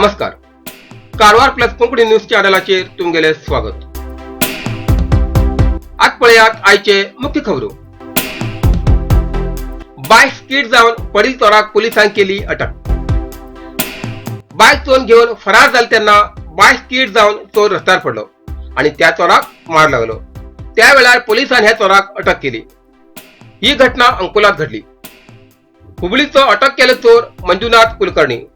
नमस्कार, Karwar plus Konkani news चॅनलाचेर तुमगेलें स्वागत. आज पळयात आयचे मुख्य खबरो. बायक स्कीड जावन पडील चोराक पोलिसांनी केली अटक. बायक चोरून घेवन फरार जाले तेन्ना बायक स्कीड जावन चोर रस्त्यार पडलो आणि त्या चोराक मार लागलो. त्या वेळार पोलिसांनी ह्या चोराक अटक केली. ही घटना अंकोलात घडली. हुबळीचो अटक केलो चोर मंजुनाथ कुलकर्णी.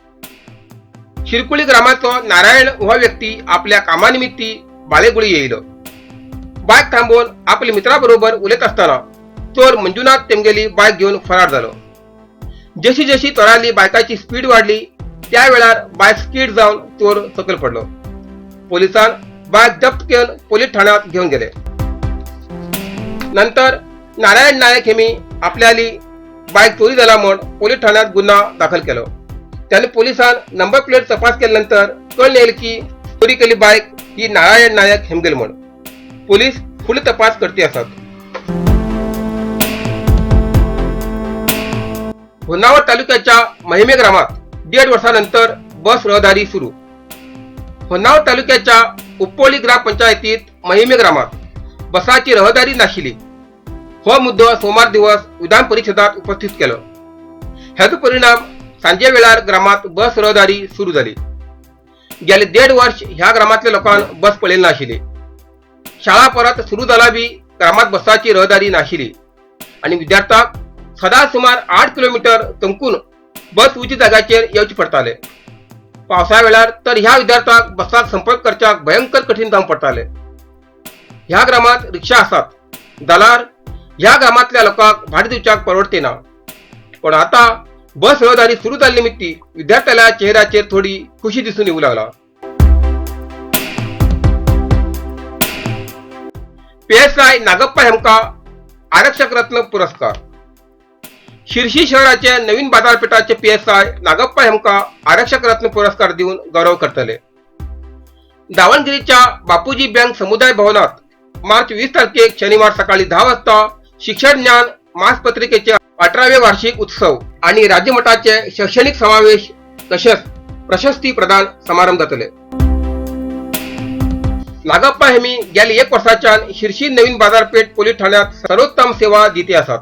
शिरकुळी ग्रामाचो नारायण हो व्यक्ती आपल्या कामानिमित्ती बाळेगुळी येयलो. बायक थांबोवन आपल्या मित्राबरोबर उलयत असताना चोर मंजुनाथ तेमगेली बायक घेवन फरार जालो. जशी जशी चोराली बायकाची स्पीड वाडली त्या वेळार बायक स्कीड जावन चोर सकयल पडलो. पोलिसान बायक जप्त करून पोलीस ठाण्यात घेवन गेले. नंतर नारायण नायक हेमी आपल्याली बायक चोरी जाला म्हण पोलीस ठाण्यात गुन्हा दाखल केलो. त्याने पोलिसान नंबर प्लेट तपास केल्यानंतर कळून येईल की चोरी केली बायक ही नारायण नायक हेमगेल म्हण. पोलीस फुडले तपास करते आसात. होन्नावर तालुक्याच्या महिमे ग्रामात 1.5 वर्षानंतर बस रहदारी सुरू. होन्नावर तालुक्याच्या उप्पोळी ग्रामपंचायतीत महिमे ग्रामात बसाची रहदारी नाशिल्ली. हो मुद्दो सोमार दिवस विधान परिषदात उपस्थित केलो. ह्याचो परिणाम सांजे वेळार ग्रामात बस रहदारी सुरू जाली. गेले 1.5 वर्ष ह्या ग्रामातल्या लोकांक बस पळयली नाशिल्ली. शाळा परत सुरू जाला बी ग्रामात बसाची रहदारी नाशिल्ली आनी विद्यार्थ्यांक सदां सुमार 8 किलोमिटर तंकून बस उंच जाग्याचेर येवचे पडटाले. पावसा वेळार तर ह्या विद्यार्थ्यांक बसाक संपर्क करच्याक भयंकर कठीण जावंक पडटाले. ह्या ग्रामात रिक्षा आसात जाल्यार ह्या ग्रामांतल्या लोकांक भाडें दिवच्याक परवडते ना. पण आता बस रहदारी सुरू जाल्ले निमित्ती विद्यार्थ्याच्या चेहऱ्याचेर थोडी खुशी दिसून येऊ लागला. पीएसआय नागप्पा हेमका आरक्षक रत्न पुरस्कार. शिर्शी शहराचे नवीन बाजारपेठाचे पीएसआय नागप्पा हेमका आरक्षक रत्न पुरस्कार दिवन गौरव करतले. दावणगिरीच्या बापूजी बँक समुदाय भवनात मार्च 20 तारखेक शनिवार सकाळी 10 वाजता शिक्षण ज्ञान मासपत्रिकेचे 18वे वार्षिक उत्सव आणि राज्यमटाचे शैक्षणिक समावेश तसेच प्रशस्ती प्रदान समारंभ जातले. नागप्पा हेमी गेल्या 1 वर्साच्यान शिर्शी नवीन बाजारपेठ पोलीस ठाण्यात सर्वोत्तम सेवा दिते आसात.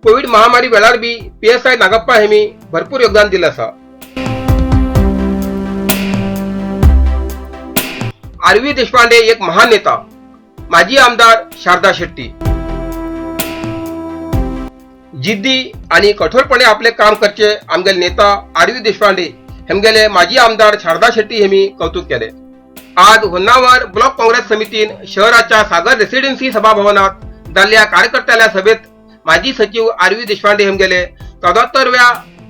कोविड महामारी वेळार बी पीएसआय नागप्पा हेमी भरपूर योगदान दिलं आसा. आर व्ही देशपांडे एक महान नेता, माजी आमदार शारदा शेट्टी. जिद्दी आणि कठोरपणे आपले काम करचे आमगेले नेता आर व्ही देशपांडे हेमगेले माजी आमदार शारदा शेट्टी हेमी कौतुक केले. आज होन्नावर ब्लॉक काँग्रेस समितीन शहराच्या सागर रेसिडेन्सी सभाभवनात जाल्ल्या कार्यकर्त्याल्या सभेत माजी सचिव आर व्ही देशपांडे हेमगेले 74व्या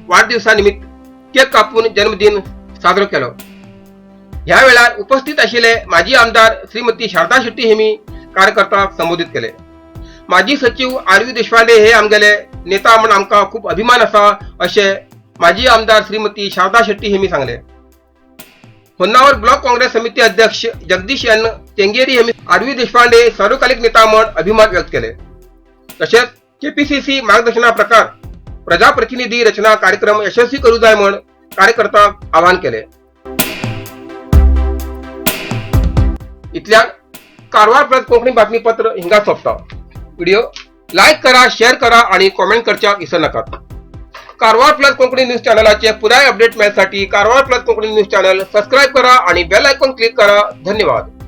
वाढदिवसानिमित्त केक कापून जन्मदिन साजरो केलो. ह्या वेळार उपस्थित आशिल्ले माजी आमदार श्रीमती शारदा शेट्टी हेमी कार्यकर्त्यांक संबोधित केले. माजी सचिव आर व्ही देशपांडे हे आमगेले नेता म्हण आमकां खूब अभिमान आसा अशें माजी आमदार श्रीमती शारदा शेट्टी हेमी सांगले. होन्नावर ब्लॉक काँग्रेस समिती अध्यक्ष जगदीश एन तेंगेरी हेमी आर व्ही देशपांडे सर्वकालिक नेता म्हण अभिमान व्यक्त केले. तशेंच केपीसीसी मार्गदर्शना प्रकार प्रजाप्रतिनिधी रचना कार्यक्रम यशस्वी करू जाय म्हण कार्यकर्त्यांक आवाहन केले. इतल्यान कारवार प्लस कोंकणी बातमीपत्र हिंगा सोंपता. व्हिडिओ लायक करा, शेअर करा आणि कॉमेंट करच्याक विसर नाकात. कारवार प्लस कोंकणी न्यूज चॅनलाचे पुराय update मेळसाठी Karwar plus Konkani news channel subscribe करा आणि बेल आयकॉन क्लिक करा. धन्यवाद.